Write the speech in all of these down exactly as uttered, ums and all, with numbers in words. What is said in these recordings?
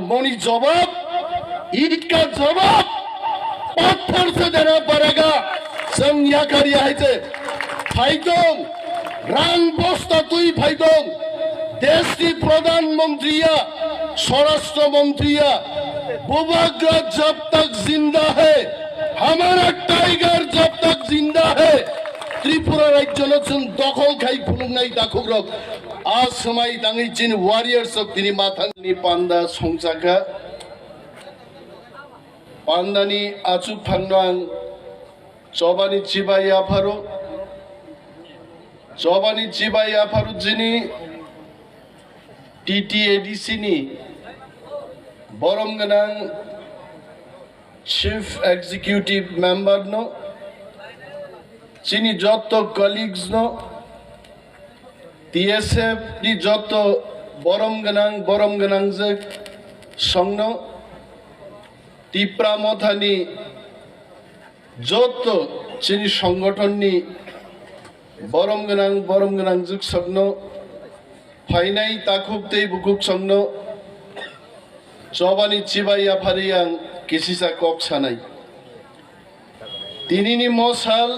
Boni jawab, ईंट का जवाब पत्थर से देना पड़ेगा. Chwng yakar ya hai se phaitong, rang bosta twi phaitong, desh ni pradhan mantri ya, swarashtra mantri ya, Bubagra jab tak zinda hai, hamara tiger jab tak zinda hai. Tripura rajyo no chwng dokhol khai phunuknai takhukrok. A swmai tangwi chini warriors rok tini mathangni panda songchakha. Pandani achuk phangno ang chobani chibai yapharo. Chobani chibai yapharo chini T T A D C ni borom gwnang Chief Executive Member no, chini jotto colleagues no, T S F ni jotto borom gwnang, borom gwnangjwk songno, Tipra Mothani jotto chini songothonni borom gwnang, borom gwnangjwk songno, phainai takhuk tei bukhuk songno chobani chibai yaphari ang kisisa kok sanai. Tinini mo sal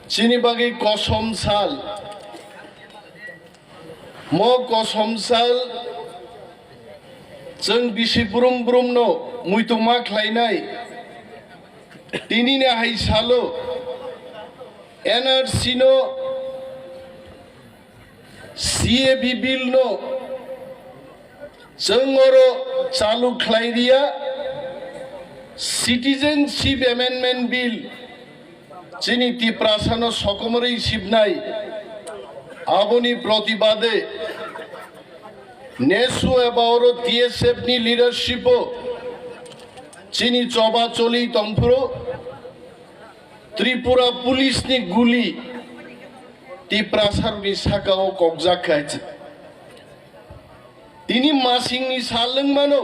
chini bagwi kosom sal. Mo kosom sal chwng bisi brum brumno muituma khlainai. Tinini hai salo N R C no, C A B bill no chwng oro chalu khlai riya, Citizenship Amendment Bill chini Tiprasano sokomorwi sibnai, aboni protibade nesu eba oro T S F ni leadership o chini choba choli tongphuru Tripura Police ni guli Tiprasarokni saka o kokjak kha. Tini masingni sal wng mano,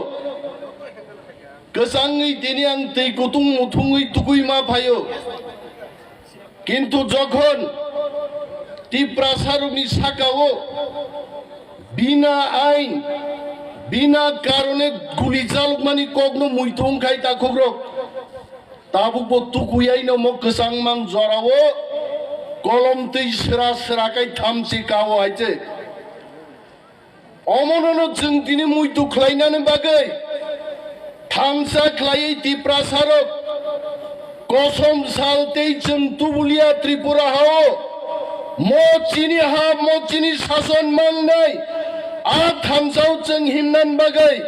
kwchangwi tini ang twi kutung muthungwi tugwi ma phaio. Kintu jokhon Tiprasarokni saka o bina ain, bina karone guli chalokmani kokno muitu wng khai takhukrok. Tabukbo tukuyaino mo kwchangmang jorao kolom twi sra sra khai thamchi kao hai se. Omonono chwng tini muitu khlainani bagwi thansa khlaiwi Tiprasarok kosom sal tei chwng tubulia Tripura hao mo chini ha, mo chini sason mangnai a thansao chwng himnan bagwi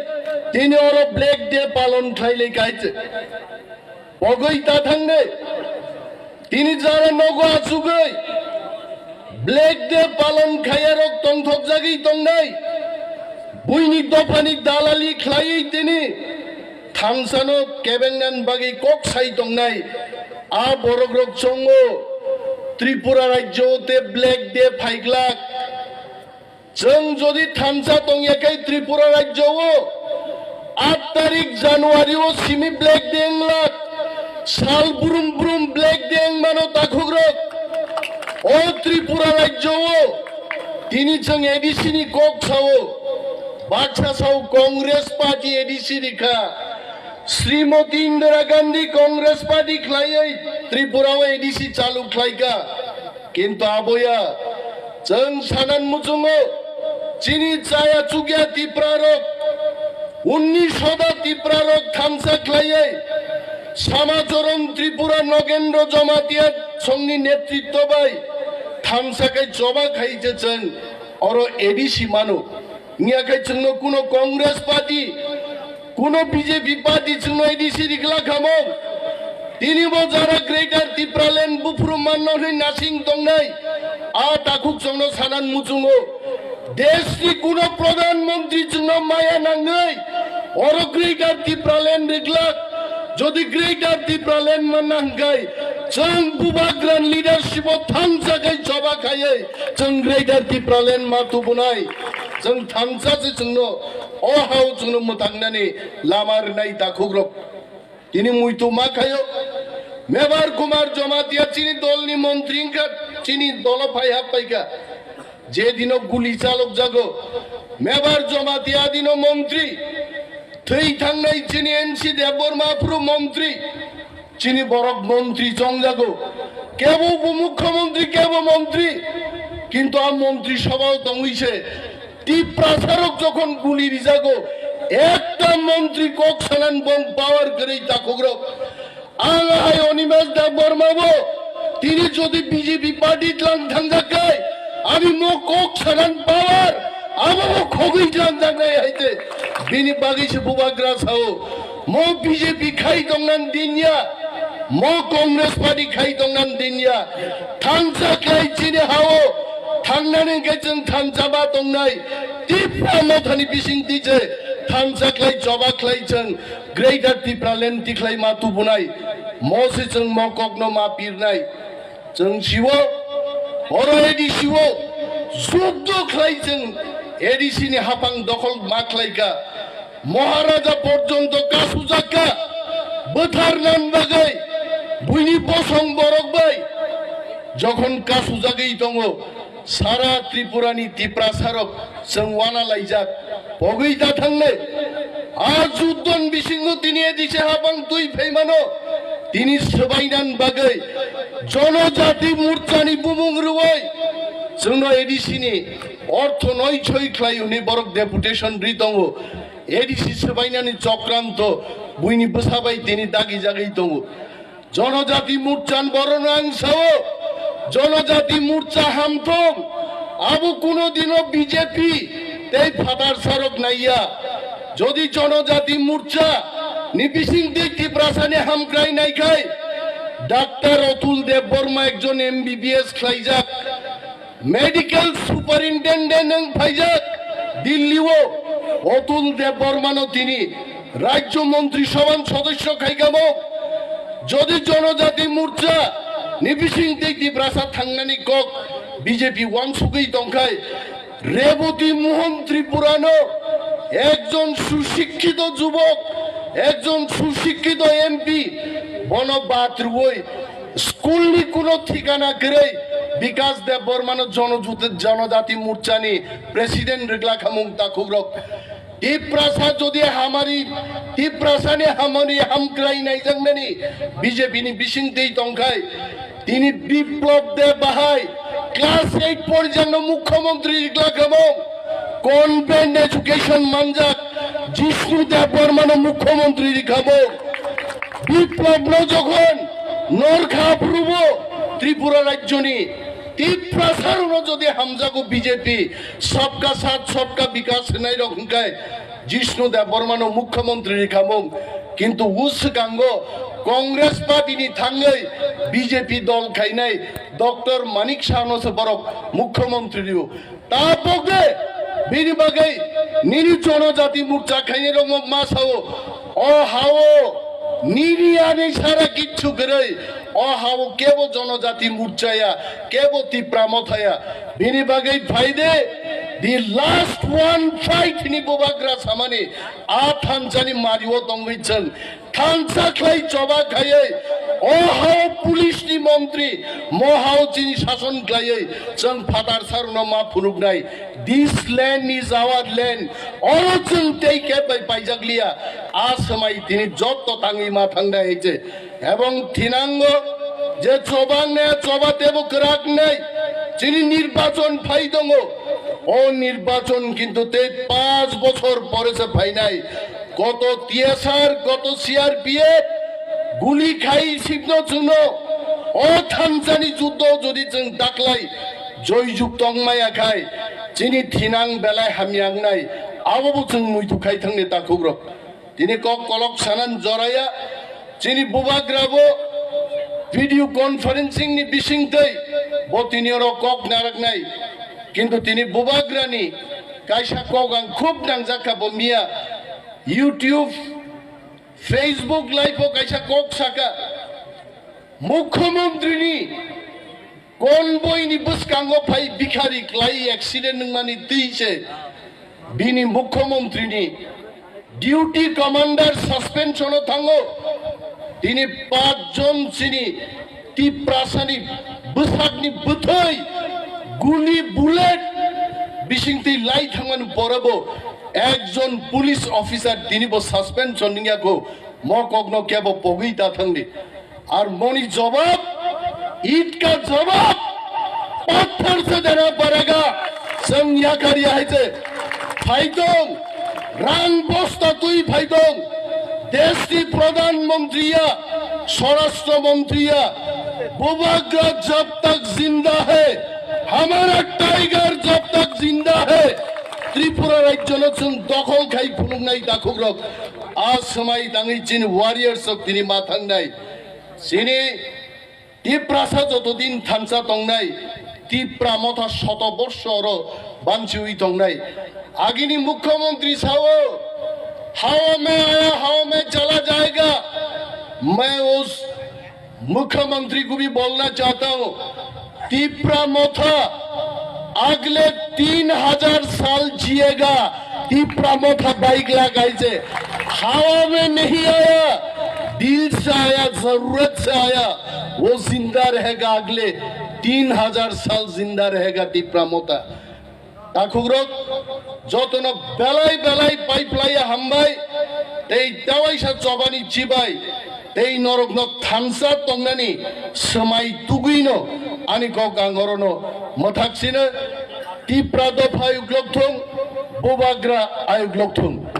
tini oro Black Day palon khlailai kaise. Pogwi ta thangnai. Tini jara nogo achugwi Black Day palon khayarok tongthokjagwi tongnai. Buini dophani dalali khlaiwi tini thansano kebengnan bagwi kok sai tongnai. A borokrok chongo Tripura rajyo te Black Day phaiglak. Chwng jodi thansa tongya khe Tripura rajyo o aat tarik January o simi Black Day wnglak, sal brum brum Black Day wngmano takhukrok. O Tripura rajyo o tini chwng A D C ni kok sao, baksa sao Congress Party A D C ni kha. Srimati Indira Gandhi Congress Party khlaiwi Tripura o A D C chalu khlaikha. Kintu aboya chwng sanan muchungo chini chaya chukya Tipra rok, unni soda Tipra rok thansa khlaiwi Samachoron Tripura Nogendro Jamatia songni netritto bai thansa kai choba khai je chwng oro A D C mano. Wngya khe chwngno kuno Congress Party, kuno B J P party chwngno A D C rikla khamung. Tini bo jara Greater Tipraland buphuru manno hwnwi nasing tongnai. A takhuk chwngno sanan muchungo. Desh ni kuno Pradhan Mantri chwngno maya nangwi oro Greater Tipraland riklak. Jodi Greater Tipraland manna hwnkhe chwng Bubagra ni leadership o thansa khai choba khaiwi chwng Greater Tipraland ma tubunai. Chwng thansa se chwngno o hao chwngno mwtangnani lama rwnai takhukrok. Tini muitu ma khaio. Mebar Kumar Jamatia chini dolni montri wngkha, chini dolo phai hap paikha. Je dino guli chalok jago, Mebar Jamatia dino montri, Thwi thangnai chini N C Debbarma phuru montri, chini borok montri chongjago, kebo upomukhyamantri, kebo montri, kintu a montri sabhao tongwi se Tiprasarok jokhon guli rijago, ekta montri kok sanan bong power kwrwi takhukrok. Ang hai Animesh Debbarma bo tini jodi B J P party tlang thangjak kai, ami mo kok sanan power, abo bo khogwi tlang jaknai hai te. Bini bagwi se bubagra sao, mo B J P khai tongnan dinya, mo Congress party khai tongnan dinya. Thangsa khlai chini hao, thangnani hwnkhe chwng thansa ba tongnai. Tipra mothani bising twi se thangsa khlai choba khlai chwng Greater Tipraland tikhlai ma tubunai, mo se chwng mo kokno ma pirnai. Chwng siwo, oro A D C o juddo khlai chwng A D C ni hapang dokhol ma khlai kha. Maharaja porjonto kasujak kha, bwtharnan bagwi buini bosong borok bai jokhon kasujagwi tongo, sara Tripura ni Tiprasarok chwng wana laijak, pogwi da thangle. A juddon bisingo tini A D C hapang twi phaimano, tini swbainan bagwi Jonojati Morchani bumung rwui chwngno A D C ni ortho noi soi khlai hwnwi borok deputation ri tongo. A D C swbainani chokranto buini bwsa bai tini dagi jagwi tongo. Jonojati Morchan borokno ang sao, Jonojati Morcha hamthung, abo kuno dino B J P tei phatar sarok naiya. Jodi Jonojati Morcha ni bising twi Tiprasani hamkrai naikhai, Doctor Atul Debbarma ekjon M B B S khlaijak, Medical Superintendent wng phaijak Delhi o, Atul Debbarma no tini Rajya Montri Sabha ni sodosyo khaikamo. Jodi Jonojati Morcha ni bising twi Tiprasa thangnani kok B J P wansugwi tongkhai, Reboti Mohan Tripura no ekjon susikkito jubok, ekjon susikkito M P, bono bad rwui School ni kuno thikana kwrwi Bikas Debbarma no Jono-, Jonojati Morcha ni president rwgla khamung takhukrok. Tiprasa jodi hamari, Tiprasa ni hamari hamkrai naijaknani B J P ni bising twi tongkhai, tini Biplab Deb bahai class eight porjang no mukhyamantri rwgla khamung. Convent education manjak Jishnu Debbarma no mukhyamantri rwgla khamung. Biplab no jokhon norkha aphurubo Tripura rajyoni Tiprasa rokno jodi hamjago B J P, sabka saath sabka bikas hinai rok hwnkhe Jishnu Debbarma no mukhyamantri rikhamung, kintu uswkango Congress party ni thangwi B J P dol khainai Doctor Manik Saha no se borok mukhyamantri rio. Tabok de, bini bagwi nini Jonojati Morcha khainai rok ma sao, o hao nini ani sara kichu kwrwi, o hao kebo Jonojati Morcha ya, kebo Tipra Motha ya. Bini bagwi phai de, the last one fight ni bubagra samani, a thansani mario tongwi chwng Thansa khlai choba khaiwi, o hao police ni montri, mo hao chini sason khlaiwi, chwng phatar sarno ma phunuknai. This land is our land. Oro chwng tei khe bai paijak liya. A swmai tini jotto tangwi ma thangnai hai se. Ebong thinango je choba wngnai, choba tebo kwrak wngnai. Chini nirbachon phai tongo. O nirbachon kintu tei panch bochor pore se phainai. Koto T S R, koto C R P F, guli khai sikno chwngno. O thansani juddo jodi chwng daklai joyjukto wngmaya khai, chini thinang belai hamya wngnai, abobo chwng muitu khai thangni takhukrok. Tini kok kolok sanan joraya, chini bubagrabo video conferencing ni bisingtwi bo tini oro kok naraknai. Kintu tini bubagrani kaisa kok ang khub nangjak kha bo miya. YouTube, Facebook live o kaisa kok saka, Mukhyamantri ni convoy ni bwskango phai bikhari klai accident wngmani twi se bini Mukhyamantri ni duty commander suspension o thango. Tini panch jon chini Tiprasani bwsakni bwthwi guli bullet bisingtwi lai thangmani porebo Ekjon police officer tini bo suspension wngya kho, mo kokno kebo pogwi ta thangdi. Ar moni jobab, itka jobab, pathar se dena parega, chwng yakar ya hai se. Phaitong, rang bosta twi phaitong, deshni pradhan mantri ya, swarashtra mantri ya, Bubagra jab tak zinda hai, hamara tiger jab tak zinda hai, Tripura rajyono chwng dokhol khai phunuknai takhukrok. A swmai tangwi chini warriors rok tini ma thangnai. Chini Tiprasa joto din thansa tongnai, Tipra motha shoto borsho oro banchiwi tongnai. Agini mukhyamantri sao, "Hawa mein aya, hawa mein chala jayega." Main us mukhyamantri ko bhi bolna chahta hu, Tipra motha agle teen hajar saal jiyega, Tipra motha baigla kaise, hawa mein nahi aya, dil se aya, zarurat se aya, wo zinda rahega, agle teen hajar saal zinda rahega Tipra motha. Takhukrok jotono belai belai pai phlaiya hambai, tei tawaisa chobani chibai, tei norokno thansa tongnani swmai tugwino ani kok ang orono mwthak sino. Tipra dopha ayuk lok thung, Bubagra ayuk lok thung.